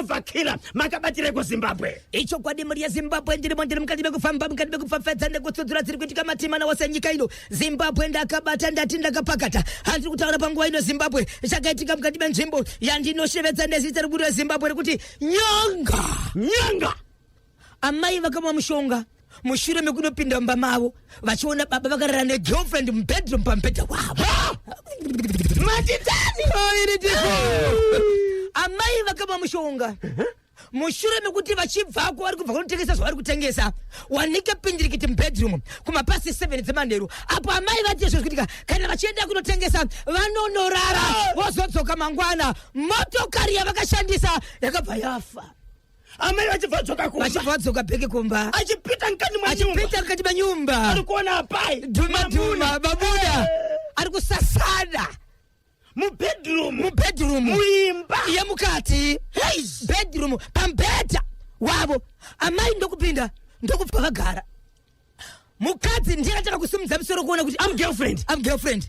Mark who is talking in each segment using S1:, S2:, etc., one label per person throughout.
S1: Overkiller makabatireko Zimbabwe.
S2: Ichokwadi mhuri yeZimbabwe, ndirimo ndiri mukati mekufamba, mukati mekupfapfadza nekutsudzura dziri kuitika matimana wose nyika ino. Zimbabwe ndakabata, ndati ndakapakata. Handiri kutaura panguva ino Zimbabwe chakaitika mukati menzvimbo yandinoshevedza nezita rekuti reZimbabwe rekuti Nyanga.
S1: Nyanga.
S2: Amai vakamwa mushonga mushure mekunopinda mumba mavo vachiona baba vakarara negirlfriend mubedroom pamubhedha wavo.
S1: Matitani.
S2: Amai vakamwa mushonga mushure mekuti vachibvako vari kubva kunotengesa zvavari kutengesa, wanike pindirikiti mubedroom kumapasi 7 dzemanheru, apo amai vati izvo zvikuitika kana vachienda kunotengesa vanonorara vozodzoka mangwana. Motokari yavakashandisa yakabva yafa.
S1: Amai vachibva dzoka kumba,
S2: vachibva vadzoka back kumba,
S1: achipita mukati mwenyumba,
S2: achipita mukati menyumba,
S1: ari kuona apai
S2: dhuma dhuma babuda ari kusasana
S1: mubedroom,
S2: mubedroom,
S1: muimba
S2: yemukati, bedroom pamubhedha wavo. Amai ndokupinda, ndokubva vagara. Mukadzi ndiye akatanga kusimudza musoro kuona kuti
S1: am girlfriend.
S2: Am girlfriend.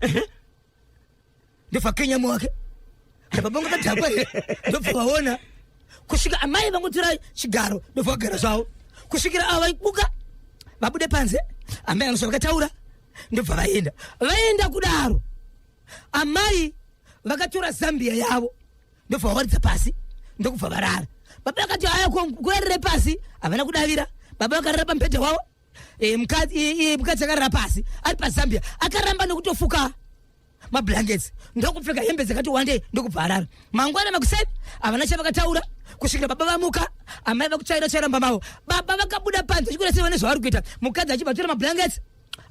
S2: Ndobva kenyama wake ndababonga kadhakwa here, ndobva vaona kusvika amai vangotora chigaro, ndobva vagara zvavo kusvikira ava vaibuka vabude panze. Amai vanosvika vakataura, ndobva vaenda. Vaenda kudaro, amai vakatora zambia yavo, ndobva vawaridza pasi, ndokubva varara. Baba vakati, "Haya, kurarire pasi?" Havana kudavira. Baba vakarara pamubhedha wavo. Mukadzi akarara pasi ari pazambia, akaramba nekutofuka mablankets, ndokupfeka hembe dzakati wandei, ndokubva arara. Mangwana makuseni havana chavakataura kusvikira baba vamuka, amai vakutsvaira tsvaira mumba mavo. Baba vakabuda panze vachikuda vane zvavari kuita. Mukadzi achibva atora mablankets,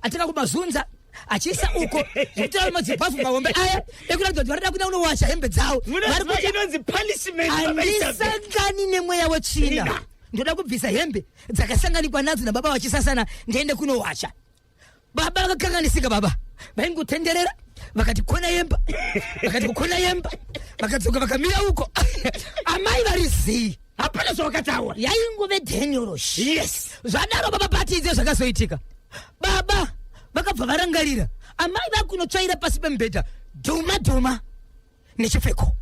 S2: atanga kumazunza achiisa uko, zvekutora madzibhafu mahombe aya ekuratidza kuti varida kuenda kunowacha hembe dzavo. Vari
S1: munoziva
S2: kuti
S1: inonzi punishment, Baba Isabel.
S2: "Handisangani nemweya wetsvina.
S1: Tsvina.
S2: Ndoda kubvisa hembe dzakasanganikwa nadzo nababa vachisasana, ndiende kunowacha." Baba vakakanganisika. Baba vaingotenderera, vakati kona yemba, vakati kukona yemba, vakadzoka vakamira uko. Amai vari zii.
S1: Hapana zvawakataura.
S2: Yaingove dhenyoroshi. Zvadaro baba patidze zvakazoitika, baba vakabva varangarira amai vakunotsvaira pasi pemubhedha, dhuma dhuma nechipfeko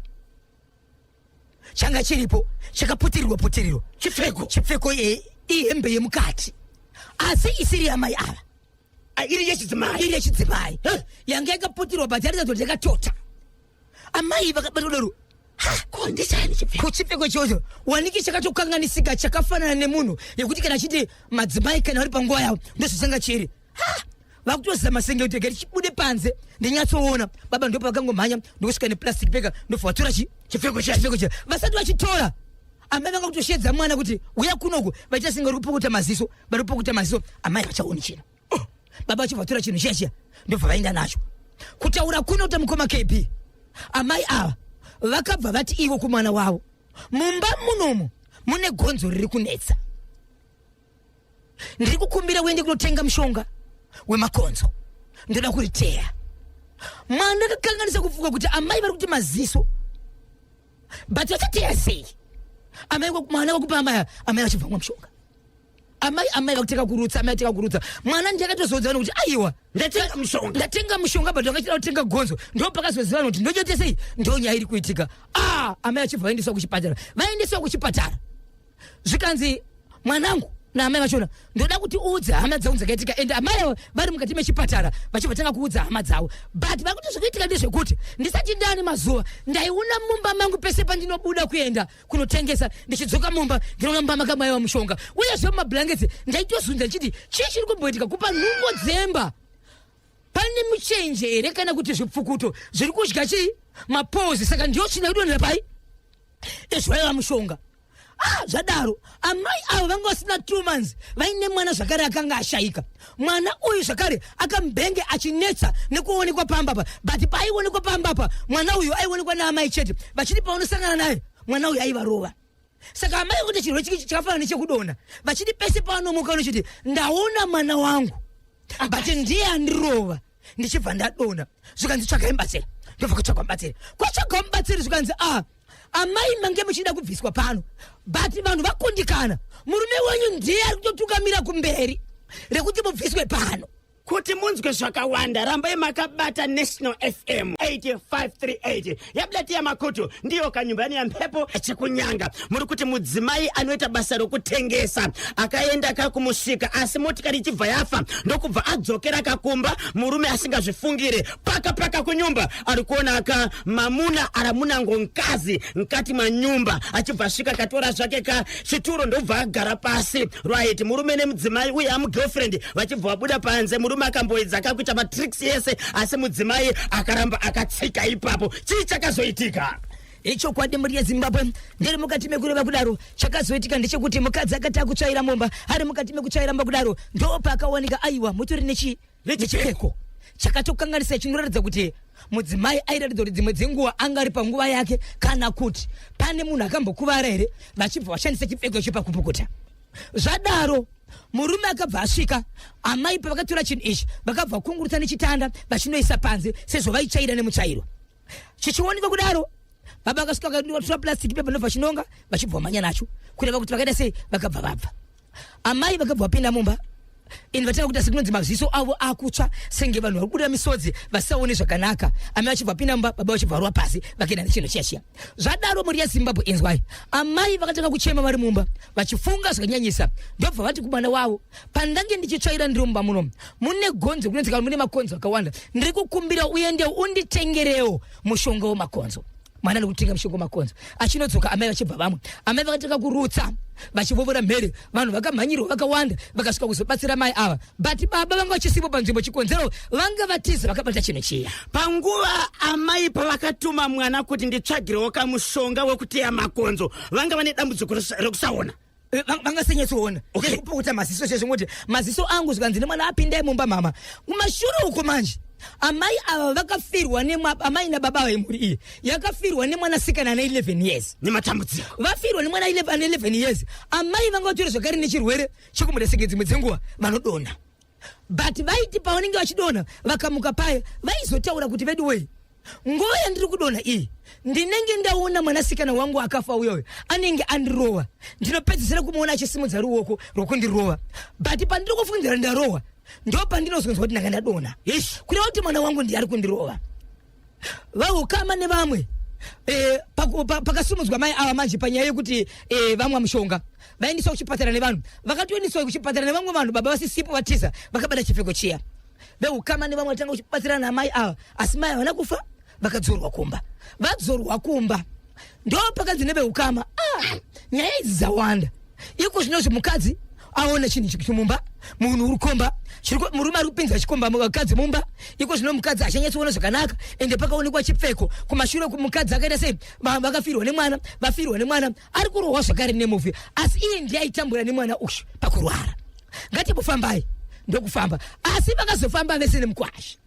S2: changa chiripo chakaputirirwa putirirwa.
S1: Chipfeko?
S2: Chipfeko, ihembe yemukati, asi isiri yamai ava.
S1: Ah, iri yechidzimai.
S2: Iri yechidzimai yanga yakaputirwa, but yaratidza kuti yakatota. Amai vakabata kudaro.
S1: Ko ndichani chipfeko?
S2: Kuchipfeko ichocho wanike chakatokanganisika, chakafanana nemunhu yekuti kana achiti madzimai kana vari panguva yavo, ndozvichanga chiri. Ha! Vakutozama senge kuti rega chibude panze ndinyatsoona. Baba ndipo vakangomhanya ndokusvika neplastic bag, ndobva vatora chi
S1: chipfeko chacho.
S2: Chipfeko chacho vasati vachitora, amai vanga kutoshedza mwana kuti uya kunoku, vaita senge vari kupukuta maziso, vari kupukuta maziso, amai vachaoni chinhu. Oh, baba vachibva vatora chinhu chiya chiya, ndobva vaenda nacho. Kutaura kuno kuti mukoma KB, amai ava vakabva vati ivo kumwana wavo, "Mumba munomu mune gonzo riri kunetsa. Ndiri kukumbira uende kunotenga mushonga wemakonzo, ndoda kuriteya." Mwana akakanganisa kufunga kuti amai vari kuti maziso, but vachateya sei? Amai, mwana vakupa amai, amai vachibva mwa mushonga. Amai vakuteka kurutsa, amai ateka kurutsa. Mwana ndiye akatozodza kuti aiwa,
S1: ndatenga mushonga.
S2: Ndatenga mushonga, but vakachida kutenga gonzo. Ndo pakazozivana kuti ndochoite sei, ndo nyaya iri kuitika. Ah, amai vachibva vaendeswa kuchipatara. Vaendeswa kuchipatara, zvikanzi, "Mwanangu naamai vachona, ndoda kuti uudze hama dzangu dzakaitika." Ende amai ava vari mukati mechipatara vachibva tanga kuudza hama dzavo, but vakuti zvikuitika ndezvekuti ndisati ndani mazuva ndaiona mumba mangu pese pandinobuda kuenda kunotengesa, ndichidzoka mumba ndinoona mumba makamaiwa mushonga, uyezve mumablankets ndaitozunza ndichiti chii chiri kumboitika, kupa nhungo dzemba pane muchenje here kana kuti zvipfukuto zviri kudya chii mapozi, saka ndiyo tsvina kudonhera pai izvo vaiva mushonga. Ah, zvadaro amai avo vanga vasina 2 months vaine mwana zvakare akanga ashayika. Mwana uyu zvakare akambenge achinetsa nekuonekwa pamba pa, but paaionekwa pamba pa, mwana uyu aionekwa naamai chete, vachiti paunosangana naye mwana uyu aivarova. Saka amai kuti chirwere chakafanana nechekudonha, vachiti pese paanomuka unochiti, "Ndaona mwana wangu, but ndiye andirova ndichibva ndadonha." Zvikanzi, "Tsvagai mubatsiri." Ndobva kutsvagwa mubatsiri. Kwatsvagwa mubatsiri, zvikanzi, "A amai, mange muchida kubviswa pano, but vanhu vakundikana. Murume wenyu ndiye ari kutotungamira kumberi rekuti mubviswe pano."
S1: Kuti munzwe zvakawanda, rambai makabata National FM. 8538 Yabulatiya makutu ndiyo kanyumbani ya mphepo chikunyanga. Muri kuti mudzimai anoita basa rokutengesa akaenda kakumusika, asi motikari ichibva yafa, ndokubva adzokera kakumba, murume asingazvifungire. Paka paka kunyumba ari kuona aka mamuna aramunango nkazi mkati manyumba. Achibva asvika, katora zvake ka chituro, ndobva agara pasi. Right, murume nemudzimai uye amugirlfriend vachibva vabuda panze. Murume akamboedza kakuita matricks yese, asi mudzimai akaramba akatsika ipapo. Chii chakazoitika?
S2: Ichokwadi, mhuri yeZimbabwe, ndiri mukati mekureva kudaro. Chakazoitika ndechekuti mukadzi akati akutsvaira mumba, ari mukati mekutsvaira mumba kudaro, ndo paakawanika aiwa mutori nechipfeko chakatokanganisa, chinoratidza kuti mudzimai airatidza kuti dzimwe dzenguva anga ari panguva yake, kana kuti pane munhu akambokuvara here, vachibva vashandisa chipfeko icho pakupukuta. Zvadaro murume akabva asvika. Amai pavakatora chinhu ichi, vakabva vakungurutsa nechitanda vachinoisa panze, sezvo vaitsvaira nemutsvairo. Chichionekwa kudaro, baba akasvika, vakatora plastic paper, ndobva chinonga, vachibva vamhanya nacho, kureva kuti vakaita sei, vakabva vabva. Amai vakabva vapinda mumba ini, vatanga kuita sekunonzi maziso avo akutsva, senge vanhu vari kubuda misodzi, vasaone zvakanaka. Amai vachibva vapinda mumba, baba vachibva varova pasi, vakaenda nechinhu chiya chiya. Zvadaro, mhuri yeZimbabwe, inzwai, amai vakatanga kuchema vari mumba, vachifunga zvakanyanyisa, ndobva vati kumwana wavo, "Pandange ndichitsvaira ndiri mumba muno, mune gonzo, kunonzi kana mune makonzo akawanda. Ndiri kukumbira uendewo unditengerewo mushonga wemakonzo." Mwana ari kutenga mushonga wemakonzo, achinodzoka, amai vachibva vamwe. Amai vakatanga kurutsa, vachivovora mhere. Vanhu vakamhanyirwa vakawanda, vakasvika kuzobatsira mai ava, but baba vanga vachisipo panzvimbo. Chikonzero, vanga vatiza vakabata chinhu chiya.
S1: Panguva amai pavakatuma mwana kuti nditsvagirewo kamushonga wekuteya makonzo, vanga vane dambudziko rekusaona.
S2: Vangasanyatsoona. Kupukuta maziso chezvo, ngoti maziso angu, zvikanzi nemwana, "Apindai mumba, mama." Kumashure uko manje, amai ava vakafirwa nemwa, amai nababa vemhuri iyi yakafirwa nemwanasikana ane 11 years.
S1: Nematambudziko.
S2: Vafirwa nemwana ane 11 years, amai vanga vatori zvakare nechirwere chekumurasike. Dzimwe dzenguva vanodonha, but vaiti pavanenge vachidonha, vakamuka paya, vaizotaura kuti, "Vedu wei, nguva yandiri kudonha iyi, ndinenge ndaona mwanasikana wangu akafa uyoyo anenge andirova. Ndinopedzisira kumuona achisimudza ruoko rwokundirova, but pandiri kufungidzira ndarohwa, ndo pandinozonzwa kuti ndanga ndadonha."
S1: Ish.
S2: Kureva kuti mwana wangu ndiye ari kundirova. Vaukama nevamwe, pakasimudzwa mai ava manje panyaya yekuti vamwa mushonga, vaendeswa kuchipatara nevanhu. Vakatoendeswa kuchipatara nevamwe vanhu, baba vasisipo, vatiza vakabata chipfeko chiya. Veukama nevamwe vatanga kuchibatsirana namai ava, asi mai havana kufa, vakadzorwa kumba. Vadzorwa kumba, ndo pakanzi neveukama, "Ah, nyaya idzi dzawanda. Iko zvinozvi mukadzi aona chinhu chiri mumba, munhu uri komba, murume ari kupinza chikomba mukadzi mumba. Iko zvino mukadzi achanyatsoona zvakanaka, ende pakaonekwa chipfeko kumashure. Mukadzi akaita sei, vakafirwa nemwana, vafirwa nemwana, ari kurohwa zvakare nemufi, asi iye ndiye aitambura nemwana uyu pakurwara. Ngatimbofambai." Ndokufamba, asi vakazofamba vese nemukwasha.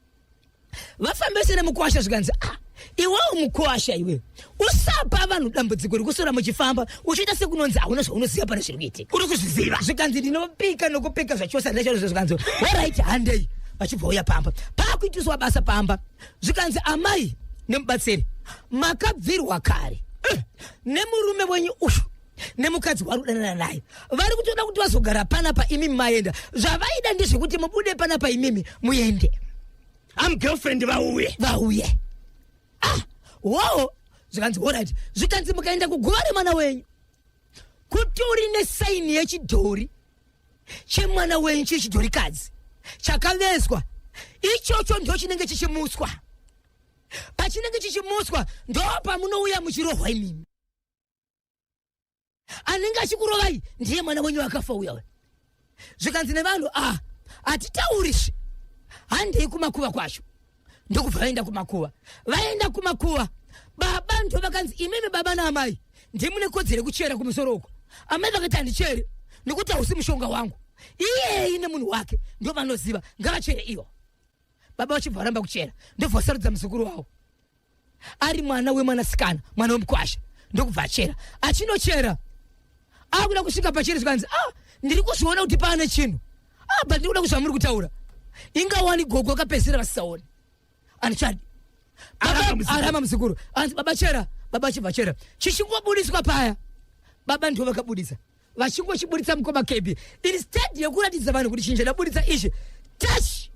S2: Vafamba vese nemukwasha, zvikanzi, "Ah, iwewo mukwasha iwe, usapa vanhu dambudziko rekusora muchifamba uchiita sekunonzi hauna zvaunoziva pane zviri kuitika."
S1: Uri kuzviziva.
S2: Zvikanzi, "Ndinopika nokupika zvachose handachazvo." Zvikanzi, "Alright, handei." Vachibva uya pamba, paakuitiswa basa pamba, zvikanzi, "Amai nemubatsiri, makabvirwa kare nemurume wenyu uyu nemukadzi wari kudanana naye. Vari kutoda kuti vazogara panapa imimi maenda. Zvavaida ndezvekuti mubude panapa, imimi muende."
S1: Am girlfriend vauye.
S2: Vauye. Ah, wo, zvikanzi, "Alright." Zvikanzi, "Mukaenda kuguva remwana wenyu, kutori nesign yechidhori chemwana wenyu, chiri chidhorikadzi chakavezwa. Ichocho ndo chinenge chichimutswa. Pachinenge chichimutswa, ndo pamunouya muchirohwa imimi. Anenge achikurovai ndiye mwana wenyu akafa uya uya." Zvikanzi nevanhu, "Ah, hatitaurishi, handei kumakuva kwacho." Ndokubva vaenda kumakuva. Vaenda kumakuva, baba ndo vakanzi, "Imimi baba naamai ndimune kodzero yekuchera kumusoro uko." Amai vakati, "Handichere nekuti hausi mushonga wangu. Iyeyi nemunhu wake ndo vanoziva, ngavachere ivo." Baba vachibva varamba kuchera, ndobva vasarudza muzukuru wavo, ari mwana wemwanasikana, mwana wemukwasha, ndokubva achera. Achinochera, akuda kusvika pachiri, zvikanzi, "Ah, ndiri kuzviona kuti paane chinhu. Ah, but ndiri kuda kuzvamuri kutaura. Ingawani gogo akapedzisira vasisaoni andichadi."
S1: Aramba muzukuru.
S2: Aramba muzukuru. Anzi, "Baba, chera." Baba achibva chera. Chichingobudiswa paya, baba ndivo vakabudisa. Vachingochibudisa, mukoma kebi, instead yekuratidza vanhu kuti chinhu chandabudisa ichi, touch.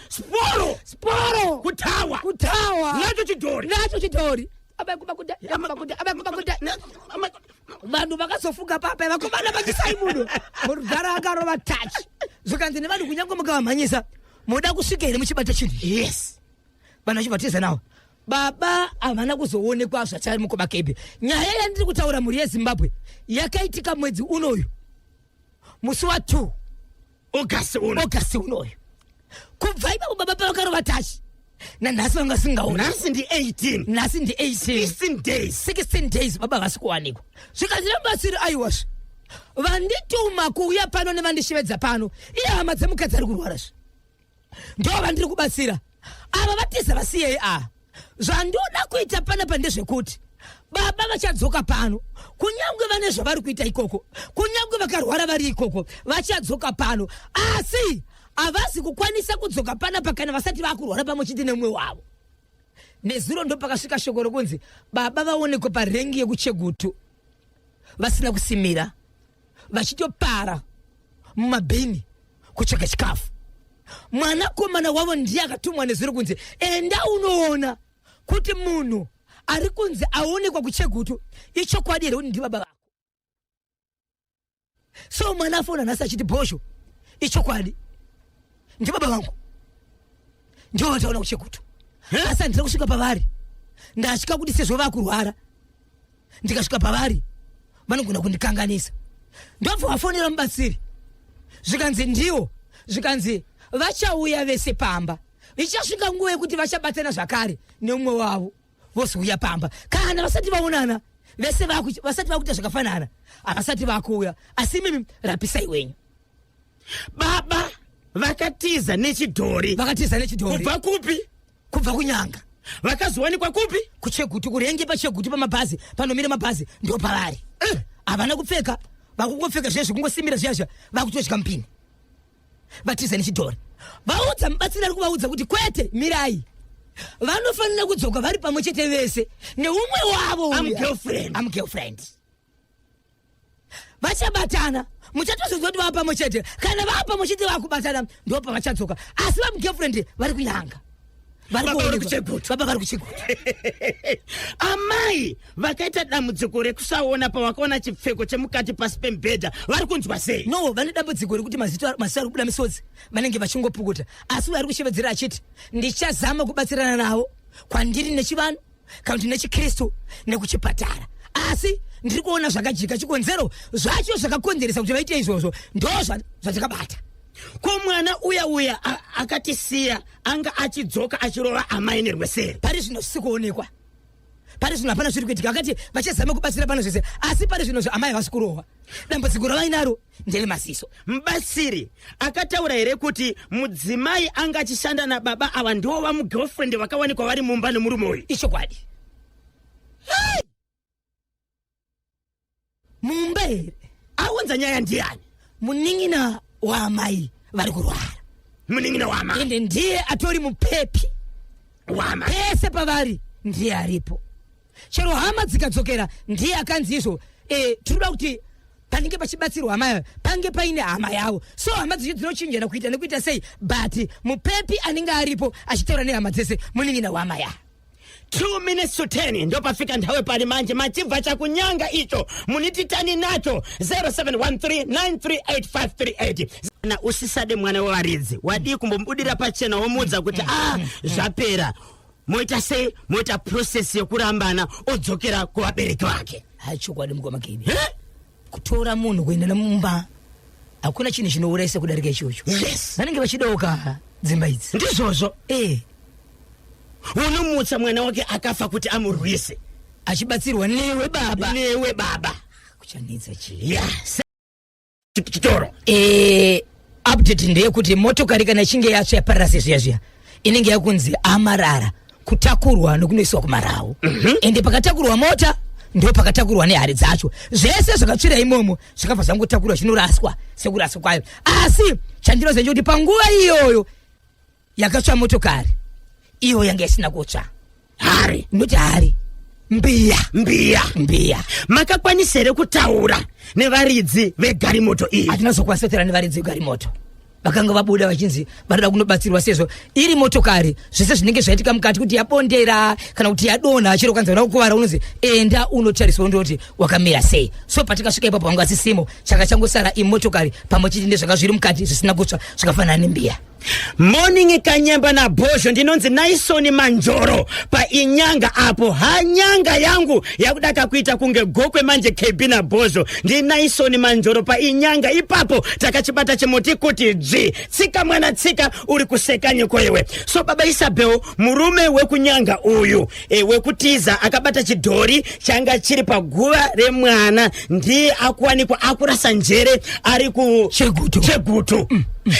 S1: Sporo.
S2: Sporo.
S1: Kutawa.
S2: Kutawa.
S1: Nacho chidhori.
S2: Nacho chidhori. Abakubakuda, abakubakuda, abakubakuda. Vanhu vakazofunga papa vakomana vachisai munhu. Mudhara akarova touch. Zvikanzi nevanhu kunyange mukavamhanyisa muda kusvika here muchibata chinhu?
S1: Yes.
S2: Vanhu vachibva nawo. Baba havana kuzoonekwa zvachari mukoma Kebe. Nyaya yandiri kutaura mhuri yeZimbabwe yakaitika mwedzi unoyu musi wa 2
S1: August uno.
S2: August unoyu. Kubva ipapo baba pavakarova tachi nanhasi vanga vasingaoni.
S1: Nhasi ndi 18.
S2: Nhasi ndi 18.
S1: 16 days.
S2: 16 days baba vasi kuwanikwa. Zvikanzi nemubatsiri aiwazve vandituma kuuya pano nevandishevedza pano iye hama dzemukadzi ari kurwara zve ndo vandiri kubatsira ava vatiza vasiyei ava. Zvandoda kuita panapa ndezvekuti baba vachadzoka pano kunyange vane zvavari kuita ikoko, kunyange vakarwara vari ikoko vachadzoka pano, asi havasi kukwanisa kudzoka panapa kana vasati vakurwara pamwe chete nemumwe wavo. Nezuro ndopakasvika shoko rokunzi baba vaonekwa parengi yekuChegutu vasina kusimira, vachitopara mumabhini kutsvaga chikafu. Mwanakomana wavo ndiye akatumwa nezuro kunzi enda unoona kuti munhu ari kunzi aonekwa kuChegutu ichokwadi here kuti ndibaba vako. So mwana afona nhasi achiti bhosho ichokwadi ndibaba vangu ndivo vataona kuChegutu, asi handina kusvika pavari, ndatya kuti sezvo vakurwara ndikasvika pavari vanogona kundikanganisa. Ndobva vafonera mubatsiri zvikanzi ndiwo, zvikanzi vachauya vese pamba, ichasvika nguva yekuti vachabatana zvakare neumwe wavo vozouya pamba. Kana vasati vaonana vese vasati vakuita zvakafanana havasati vakuuya, asi imimi rapisai wenyu.
S1: Baba vakatiza nechidhori.
S2: Vakatiza nechidhori.
S1: Kubva kupi?
S2: Kubva kuNyanga.
S1: Vakazowanikwa kupi?
S2: KuChegutu, kurenge paChegutu pamabhazi, panomira mabhazi ndo pavari. Havana kupfeka, vakungopfeka zviya zvekungosimira zviya zviya, vakutodya mupini. Vatiza nechidhori. Vaudza mubatsiri ari kuvaudza kuti kwete, mirai, vanofanira kudzoka vari pamwe chete vese neumwe wavo.
S1: Am girlfriend.
S2: Am girlfriend. Vachabatana, muchatozonzwa kuti vava pamwe chete. Kana vava pamwe chete vakubatana ndo pavachadzoka, asi vamugirlfriend vari kuNyanga.
S1: Baba vari kuChegutu.
S2: Baba vari kuChegutu.
S1: Amai vakaita dambudziko rekusaona pavakaona chipfeko chemukati pasi pemubhedha vari kunzwa sei?
S2: No, vane dambudziko rekuti maziso ari kubuda misodzi, vanenge vachingopukuta, asi vari kushevedzera achiti ndichazama kubatsirana navo kwandiri nechivanhu kana kuti nechikristu nekuchipatara, asi ndiri kuona zvakajika chikonzero zvacho zvakakonzeresa kuti vaite izvozvo ndo zvatakabata.
S1: Ko mwana uya uya akatisiya anga achidzoka achirova amai nerweseri?
S2: Pari zvino zvisi kuonekwa, pari zvino hapana zviri kuitika. Akati vachazama kubatsira pano zvese, asi pari zvino amai havasi kurohwa. Dambudziko ravainaro nderemaziso.
S1: Mubatsiri akataura here kuti mudzimai anga achishanda nababa ava ndivo vamugirlfriend vakawanikwa vari mumba nemurume uyu?
S2: Ichokwadi. Mumba here?
S1: Aunza nyaya ndiani?
S2: Munin'ina waamai vari kurwara.
S1: Munin'ina waamai.
S2: Ende ndiye atori mupepi
S1: waamai.
S2: Pese pavari ndiye aripo. Chero hama dzikadzokera ndiye akanzi izvo tinoda kuti panenge pachibatsirwa hama yayo pange paine hama yavo. So hama dzicho dzinochinjana kuita nekuita sei, but mupepi anenge aripo achitaura nehama dzese munin'ina wahama yavo.
S1: 2 minutes to 10 ndopafika nthawe pali manje machibva chakunyanga icho munititani nacho 0713938538. Na usisade mwana wevaridzi wadii kumbomubudira pachena womuudza kuti zvapera, moita sei, moita process yekurambana odzokera kuvabereki vake.
S2: Hai, chokwadi mukoma Kebi, kutora munhu kuenda nemumba hakuna chinhu chinourayisa kudarika ichocho.
S1: Yes.
S2: Vanenge vachidoka dzimba idzi.
S1: Ndizvozvo. Unomutsa mwana wake akafa kuti amurwise
S2: achibatsirwa newe baba.
S1: Newe baba.
S2: Kuchanetsa chii?
S1: Ya, chitoro.
S2: Update ndeyekuti motokari kana ichinge yatsva yaparara sezviya zviya inenge yakunzi amarara kutakurwa nokunoiswa kumarau. Ende pakatakurwa mota ndo pakatakurwa nehari dzacho, zvese zvakatsvira imomo zvakabva zvangotakurwa zvinoraswa sekuraswa kwayo. Asi chandinoziva ndechekuti panguva iyoyo yakatsva motokari iyo yanga isina kutsva
S1: hari.
S2: Noti hari mbiya.
S1: Mbiya.
S2: Mbiya.
S1: Makakwanisa here kutaura nevaridzi vegarimoto iyi?
S2: Hatina zokwanisa kutaura nevaridzi vegarimoto. Vakanga vabuda vachinzi vanoda kunobatsirwa sezvo iri motokari, zvese zvinenge zvaitika mukati, kuti yabondera kana kuti yadonha, chero ukanzi vana kukuvara, unonzi enda unotariswa undoti wakamira sei. So patikasvika ipapo vanga vasisimo, changa changosara imotokari pamwe chete nezvanga zviri mukati zvisina kutsva, zvakafanana nembiya.
S1: Morning Kanyemba naBhozho, ndinonzi Naisoni Manjoro painyanga apo. Hanyanga yangu yakuda kakuita kunge Gokwe manje. KB naBhozho, ndinaisoni Manjoro painyanga ipapo. Takachibata chimuti kuti dzvi. Tsika mwana tsika, uri kuseka nyiko iwe. So baba Isabel, murume wekunyanga uyu wekutiza akabata chidhori changa chiri paguva remwana, ndiye akuwanikwa akurasa njere ari ku
S2: Chegutu.
S1: Chegutu.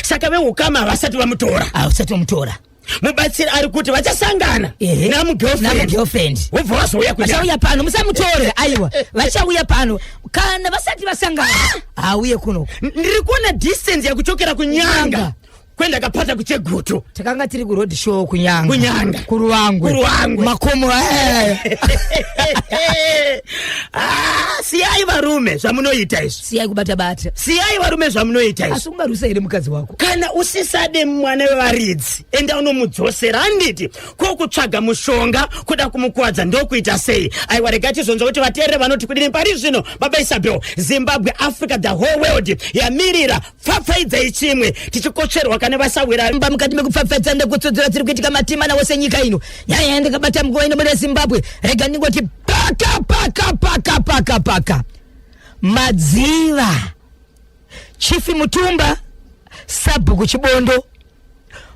S1: Saka veukama havasati vamutora?
S2: Hausati vamutora.
S1: Mubatsiri ari kuti vachasangana namugirlfriend.
S2: Namugirlfriend.
S1: Wobva vazouya kunyanga.
S2: Vachauya pano, musamutore, aiwa, vachauya pano. Kana vasati vasangana, hauye kuno.
S1: Ndiri kuona distance yakuchokera kunyanga
S2: Nyanga.
S1: kwenda kapata kuChegutu.
S2: Takanga tiri kuroad show kunyanga.
S1: Kunyanga.
S2: Kuruwangwe.
S1: Kuruwangwe.
S2: Makomo.
S1: Ah, siyai varume zvamunoita izvi.
S2: Siyai kubata bata.
S1: Siyai varume zvamunoita izvi.
S2: Asi ungarusa here mukadzi wako?
S1: Kana usisade mwana wevaridzi, enda unomudzosera, handiti? Ko kutsvaga mushonga kuda kumukwadza ndokuita sei? Aiwa, rega tizonzwa kuti vateerere vanoti kudini pari zvino. Baba Isabel, Zimbabwe, Africa, the whole world yamirira pfapfaidzai chimwe tichikotsverwa kane vasawira.
S2: Mba mukati mekupfapfaidza nekutsodzera dziri kuitika matima nawo senyika ino, nyaya yandakabata nguva ino mune Zimbabwe, rega ndingoti paka paka paka paka paka Madziva, Chief Mutumba, Sabhuku Chibondo,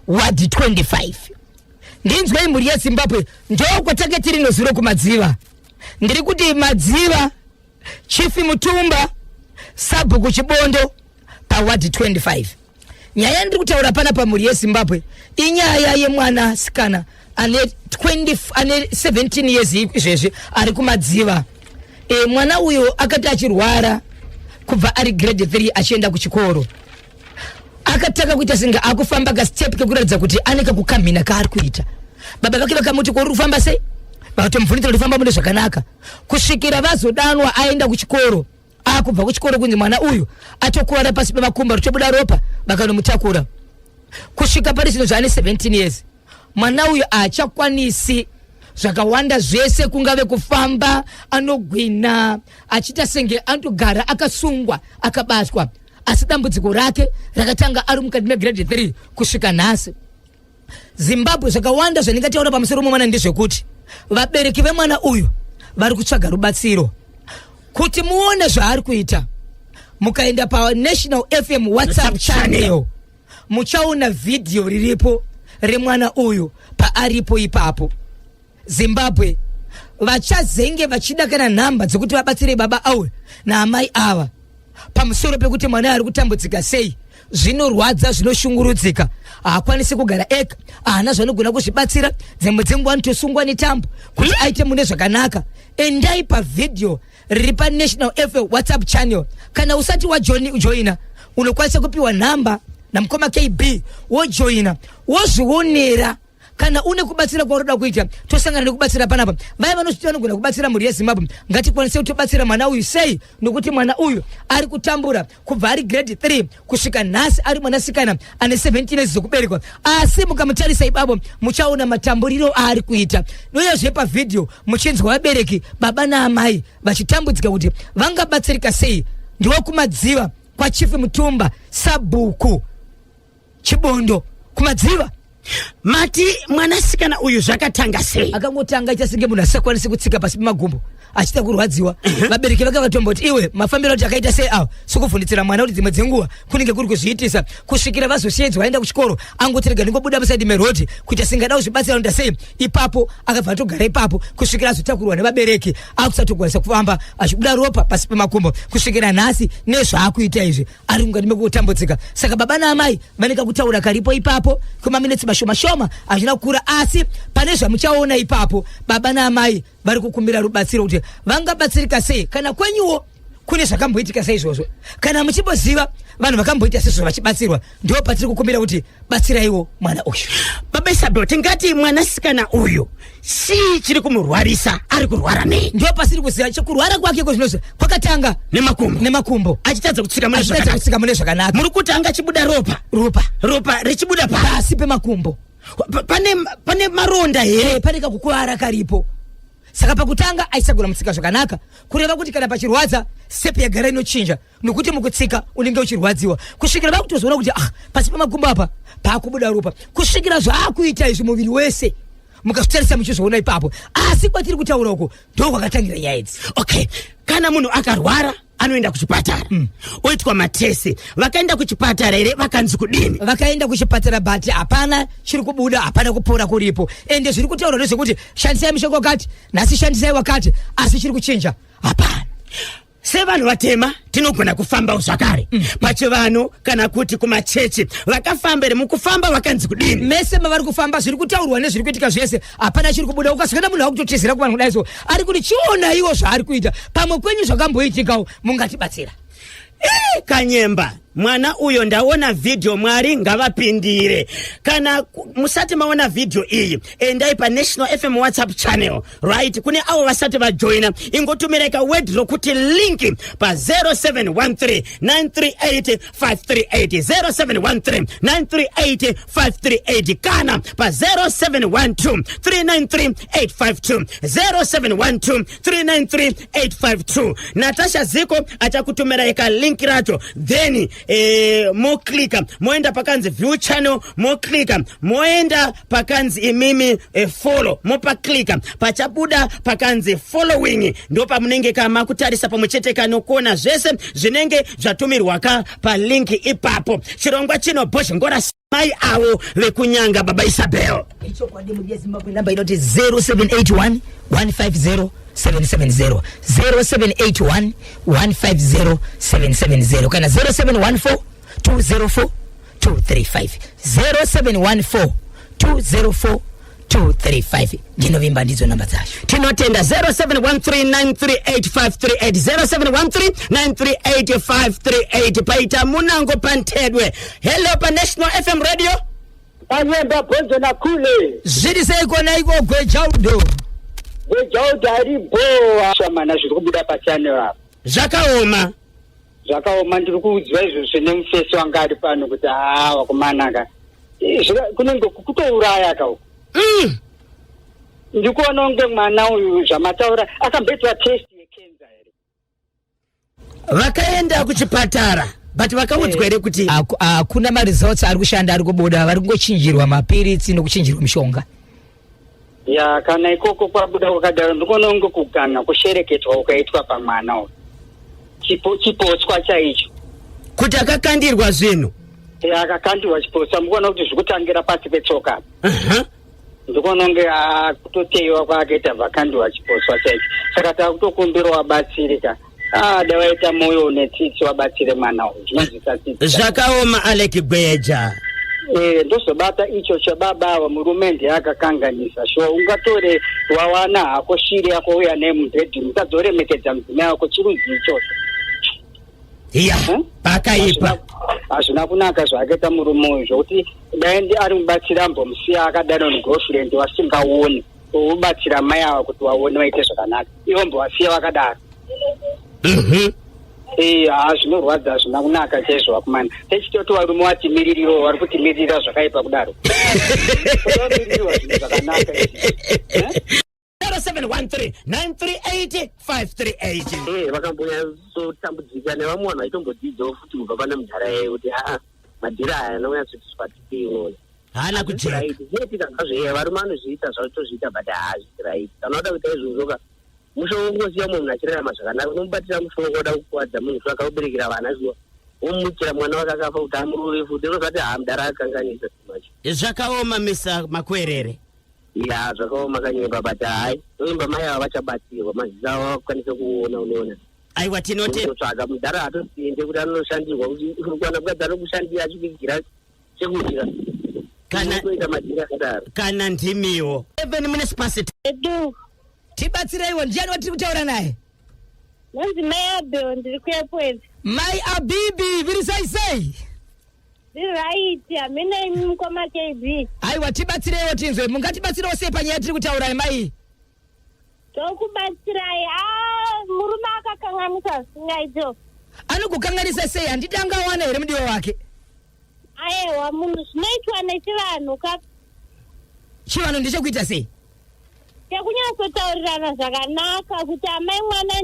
S2: ward 25. Ndinzwei mhuri yeZimbabwe, ndokwatange tiri nozuro kuMadziva. Ndiri kuti Madziva, Chief Mutumba, Sabhuku Chibondo, paward 25. Nyaya yandiri kutaura pana pamhuri yeZimbabwe inyaya yemwana sikana ane 20, ane 17 years izvezvi, ari kuMadziva. Mwana uyo akati achirwara kubva ari grade 3 achienda kuchikoro. Akatanga kuita senge akufamba kastep kekuratidza kuti ane kakukamhina kaari kuita. Baba vake vakamuti, "Kori kufamba sei?" Vakatomubvunzira kuti famba mune zvakanaka, kusvikira vazodanwa aenda kuchikoro. Akubva kuchikoro kunzi mwana uyu atokuvara pasi pemakumba, richobuda ropa. Vakanomutakura kusvika pari zvino zvaane 17 years. Mwana uyu haachakwanisi zvakawanda zvese, kungave kufamba, anogwina achiita senge anotogara akasungwa, akabatwa. Asi dambudziko rake rakatanga ari mukati megrade 3 kusvika nhasi. Zimbabwe, zvakawanda zvandingataura pamusoro memwana ndezvekuti vabereki vemwana uyu vari kutsvaga rubatsiro. Kuti muone zvaari kuita, mukaenda paNational FM WhatsApp channel, muchaona vhidhiyo riripo remwana uyu paaripo ipapo. Zimbabwe, vachazenge vachida kana nhamba dzekuti vabatsire baba awe naamai ava pamusoro pekuti mwana ari kutambudzika sei. Zvinorwadza, zvinoshungurudzika, haakwanisi kugara ega, haana zvanogona kuzvibatsira. Dzimwe dzenguva anotosungwa netambo kuti aite mune zvakanaka. Endai pavhidhiyo riri paNational FM WhatsApp channel. Kana usati wajoina, unokwanisa kupiwa nhamba namukoma KB, wojoina, wozvionera. Kana une kubatsira kwaunoda kuita, tosangana nekubatsira panapa. Vaya vanozviti vanogona kubatsira, mhuri yeZimbabwe, ngatikwanise kutobatsira mwana uyu sei, nokuti mwana uyu ari kutambura kubva ari grade 3 kusvika nhasi, ari mwanasikana ane 17 years dzekuberekwa. Asi mukamutarisa ipapo, muchaona matamburiro aari kuita. Uyezve pavhidhiyo muchinzwa vabereki, baba naamai, vachitambudzika kuti vangabatsirika sei. Ndiwokumadziva kwaChief Mutumba, Sabhuku Chibondo, kuMadziva.
S1: Mati mwanasikana uyu zvakatanga sei?
S2: Akangotanga aita senge munhu asisakwanisi kutsika pasi pemagumbo, achiita kurwadziwa. Vabereki vake vakatomboti, "Iwe, mafambiro ati akaita sei awa?" Sokuvhunditsira mwana kuti dzimwe dzenguva kunenge kuri kuzviitisa, kusvikira vazoshedzwa aenda kuchikoro. Angoti, "Rega ndingobuda musaidi merodhi," kuita singada kuzvibatsira kuita sei ipapo. Akabva atogara ipapo kusvikira azotakurwa nevabereki, akusatokwanisa kufamba, achibuda ropa pasi pemakumbo, kusvikira nhasi nezvaakuita izvi, ari mukati mekutambudzika. Saka baba naamai vanenge kutaura karipo ipapo kwemaminetsi mashoma shoma, hazvina kukura, asi pane zvamuchaona ipapo. Baba naamai vari kukumbira rubatsiro kuti vangabatsirika sei. Kana kwenyuwo Kune zvakamboitika saizvozvo. Kana muchimboziva vanhu vakamboita sezvo vachibatsirwa, ndo patiri kukumbira kuti batsiraiwo mwana uyu.
S1: Baba Isabel, tingati mwanasikana uyu chii chiri kumurwarisa? Ari kurwara nei?
S2: Ndo pasiri kuziva kurwara kwake ko zvinozvo kwakatanga
S1: nemakumbo,
S2: nemakumbo
S1: achitadza kutsika mune
S2: achitadza
S1: zvakanaka.
S2: Kutsika mune zvakanaka.
S1: Muri kuti anga achibuda ropa?
S2: Ropa.
S1: Ropa richibuda pa
S2: pasi pemakumbo.
S1: Pane maronda here?
S2: Pane kakukuvara karipo. Saka pakutanga aisagona mutsika zvakanaka, kureva kuti kana pachirwadza step yagara inochinja, nokuti mukutsika unenge uchirwadziwa, kusvikira vakutozoona kuti ah, pasi pemakumbo apa paakubuda ropa, kusvikira zvaakuita izvi muviri wese mukazvitarisa muchizviona ipapo. Asi kwatiri kutaura uko ndo kwakatangira nyaya idzi.
S1: Okay, kana munhu akarwara anoenda kuchipatara, oitwa matest. Vakaenda kuchipatara here? Vakanzi kudini?
S2: Vakaenda kuchipatara, but hapana chiri kubuda, hapana kupora kuripo. Ende zviri kutaurwa ndezvekuti shandisai mushonga wakati nhasi, shandisai wakati, asi chiri kuchinja hapana.
S1: Sevanhu vatema tinogona kufambawo zvakare pachivanhu kana kuti kumachechi. Vakafamba here? Mukufamba vakanzi kudini?
S2: Mese mavari kufamba, zviri kutaurwa nezviri kuitika zvese, hapana chiri kubuda. Ukasvikana munhu akutotizira kuvanhu kudai so, ari kuti chionaiwo zvaari kuita. Pamwe kwenyu zvakamboitikawo, mungatibatsira.
S1: Kanyemba, mwana uyo ndaona vhidhiyo, Mwari ngavapindire. Kana musati maona vhidhiyo iyi, endai paNational FM WhatsApp channel, right? Kune avo vasati vajoina, ingotumirai kaword rokuti link pa 0713 938 538, 0713 938 538, kana pa 0712 393 852, 0712 393 852. Natasha Ziko achakutumirai kalink racho, then moklika, moenda pakanzi view channel, moklika, moenda pakanzi imimi follow, mopaklika, pachabuda pakanzi following. Ndo pamunenge kama kutarisa pamwe chete kanokuona zvese zvinenge zvatumirwa ka palink ipapo. Chirongwa chino Bhozhongora, mai avo vekunyanga, baba Isabel.
S2: Ichokwadi, muri yeZimbabwe, namba inoti 0781 150 770, 0781 150 770, kana 0714 204 235, 0714 204 235. Ndinovimba ndidzo namba dzacho.
S1: Tinotenda. 0713938538, 0713938538. Paita munango pantedwe. Hello paNational FM Radio.
S3: Panyemba, Bhonzo nakule.
S2: Zviri sei kona iko, Gwejaudo?
S3: Gwejaudo ari bho shamana. Zviri kubuda pachannel apa.
S1: Zvakaoma.
S3: Zvakaoma. Ndiri kuudzwa izvozvo nemufesi wanga ari pano kuti haa, wakumanaka, kunenge kutouraya ka uku. Ndikuona kunge mwana uyu zvamataura akamboitwa test yekenza here?
S1: Vakaenda kuchipatara, but vakaudzwa here kuti
S2: Hakuna maresults ari kushanda ari kubuda. Vari kungochinjirwa mapiritsi nokuchinjirwa mishonga.
S3: Ya, kana ikoko kwabuda kwakadaro, ndikuona kunge kugana kushereketwa kukaitwa pamwana uyu. Chipotswa chaicho.
S1: Kuti akakandirwa zvinhu?
S3: Ya, akakandirwa chipotswa. Mukuona kuti zvikutangira pasi petsoka. Ndikuona kunge kutoteiwa kwaakaita, vakandiwa chipotswa chaicho. Saka takutokumbira wabatsirika, da waita mwoyo une tsitsi, wabatsire mwana uyu. Zvinonzwisa tsitsi.
S1: Zvakaoma, Aleki Gweja.
S3: Ndozobata icho chababa ava. Murume ndiye akakanganisa. Shuwa, ungatore wawana hako shiri yako, uya naye mubedroom, utadzoremekedza mudzimai wako? Chirudzi ichocho?
S1: Iya. Pakaipa.
S3: Hazvina kunaka zvaakaita murume uyu, zvokuti dai ndi ari mubatsiri ambomusiya akadaro negirlfriend wasingaoni, ubatsira mai ava kuti waone waite zvakanaka, ivo mbowasiya vakadaro. Haa, zvinorwadza, hazvina kunaka chaizvo vakomana. Techitoti varume watimiririro, vari kutimiririra zvakaipa kudaro. Kutomirirwa zvinhu zvakanaka izvi. Eh?
S1: 0713 938 538.
S4: Vakambonyatsotambudzika nevamwe vanhu vaitombodzidzawo futi kubva pana mudhara yayo kuti aa, madhiri aya anonyatsotiswa tipei, unoona.
S1: Haana kujeka.
S4: Right, zvinoitika zvazvo. Varume anozviita zvazvitozviita, but haazvisi right. Kana wada kuita izvozvo ka, mushonga kungosiya mumwe munhu achirarama zvakanaka. Unomubatira mushonga, wada kukuwadza munhu shuwa, akauberekera vana shuwa, womumukira mwana wake akafa kuti amurove futi, unozati haa, mudhara akanganisa too much.
S1: Zvakaoma, Mr Makwerere.
S4: Ya, zvakaoma, Kanyemba, but hai, toimba mai ava vachabatsirwa, maziso avo vakukwanisa kuona, unoona.
S1: Aiwa, tinote
S4: Kutotsvaga mudhara hatosiende kuti anoshandirwa, kuti kuwana mukadzi anokushandira achikuigira chekudya. Kuita madhiri akadaro.
S1: Kana ndimiwo, 7 minutes past.
S5: Edu.
S2: Tibatsireiwo, ndiani watiri kutaura naye?
S5: Ndonzi mai Abel, ndiri kuEpworth.
S2: Mai Abibi, viri sei sei?
S5: Ndiri right, hamene imi mukoma KB.
S2: Aiwa, tibatsireiwo tinzwe, mungatibatsirewo sei panyaya yatiri kutaura mai?
S5: Tokubatsirai. Ah, murume akakanganisa zvisingaito.
S2: Anokukanganisa sei? Handiti angawana here mudiwa wake?
S5: Ayewa, munhu zvinoitwa nechivanhu ka.
S2: Chivanhu ndechekuita sei?
S5: Chekunyatsotaurirana zvakanaka kuti amai mwana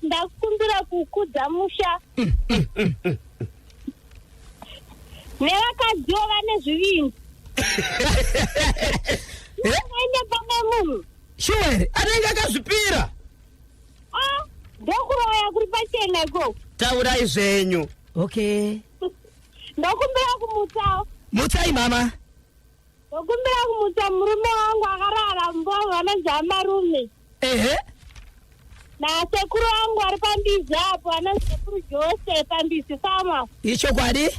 S5: ndakukumbira kukudza musha. Nevakadziwo vane zvivindi. Vaende pane munhu.
S2: Shuwa here?
S1: Anenge akazvipira.
S5: Ah, ndokuroya kuri pachena ikoko.
S1: Taurai zvenyu.
S2: Okay.
S5: Ndokumbira kumutsawo.
S2: Mutsai mama.
S5: Ndokumbira kumutsa murume wangu akarara mbovho anonzi amarume.
S2: Ehe.
S5: Nasekuru wangu ari pambizi apo anonzi sekuru Jose pambizi farmer.
S2: Ichokwadi?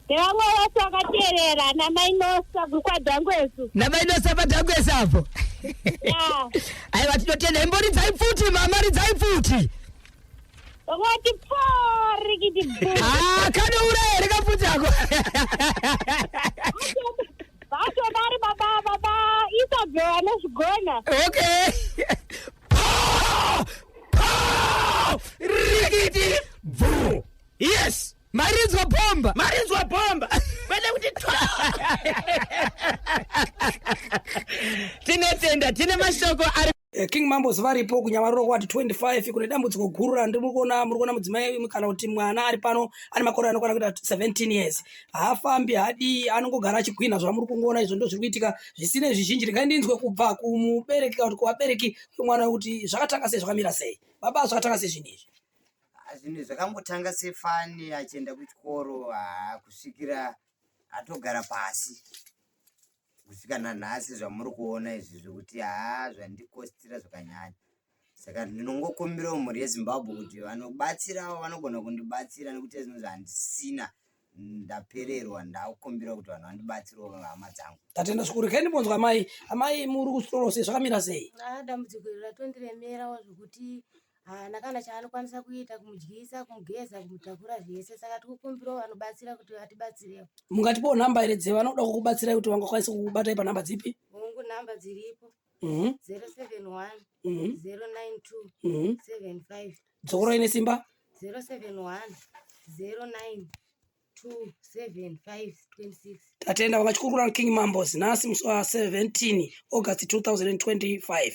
S5: Nevamwe vose vakateerera namai Nosa kuri kwaDhangwesu.
S2: Namai Nosa paDhangwesu apo.
S5: Ya.
S2: Aiwa tinotenda imboridzai pfuti mama ridzai pfuti.
S5: Vangoti pfo rikiti bhu.
S2: Ah, kanouraya here kapfuti ako?
S5: Vacho vari baba baba Isabel anozvigona.
S2: Okay. Pa! Pa! Rikiti bvu.
S1: Yes.
S2: Marinzwa bhomba.
S1: Marinzwa bhomba. Kwete kuti twa. Tinotenda, tine mashoko ari
S6: Eh, King Mambos varipo kunyamaroro kwati 25 kune dambudziko guru randiri kuona muri kuona mudzimai kana kuti mwana ari pano ane makore anokwana kuita 17 years haafambi haadii anongogara achigwinha zvamuri kungoona izvo ndozviri kuitika zvisine zvizhinji regai ndinzwe kubva kumubereki kana kuti kuvabereki kwemwana kuti zvakatanga sei zvakamira sei baba zvakatanga sei zvinhu izvi
S7: Ah, zvinhu zvakangotanga sefani achienda kuchikoro ah, kusvikira atogara pasi kusvika nanhasi zvamuri kuona izvi zvekuti haa zvandikostira zvakanyanya saka ndinongokumbirawo mhuri yezimbabwe kuti vanobatsirawo vanogona kundibatsira nekuti zvinhu zvandisina ndapererwa ndakukumbira kuti vanhu vandibatsirewo hama dzangu
S6: tatenda zvikuru regai ndimbonzwa amai amai muri kusoro sei zvakamira sei
S8: Ah, dambudziko iri ratondiremerawo zvekuti haana kana chaanokwanisa kuita kumudyisa kumugeza kumutakura zvese saka tikukumbirawo vanobatsira kuti vatibatsirewo
S6: mungatipawo nhamba here dzevanoda kukubatsirai kuti vangakwanisa kukubatai panhamba dzipi
S8: hongu nhamba dziripo 071 092 75
S6: Dzokorai nesimba.
S8: 071 092 75 26.
S6: Tatenda vakachikurukura King Mambos nhasi musi wa 17 August 2025.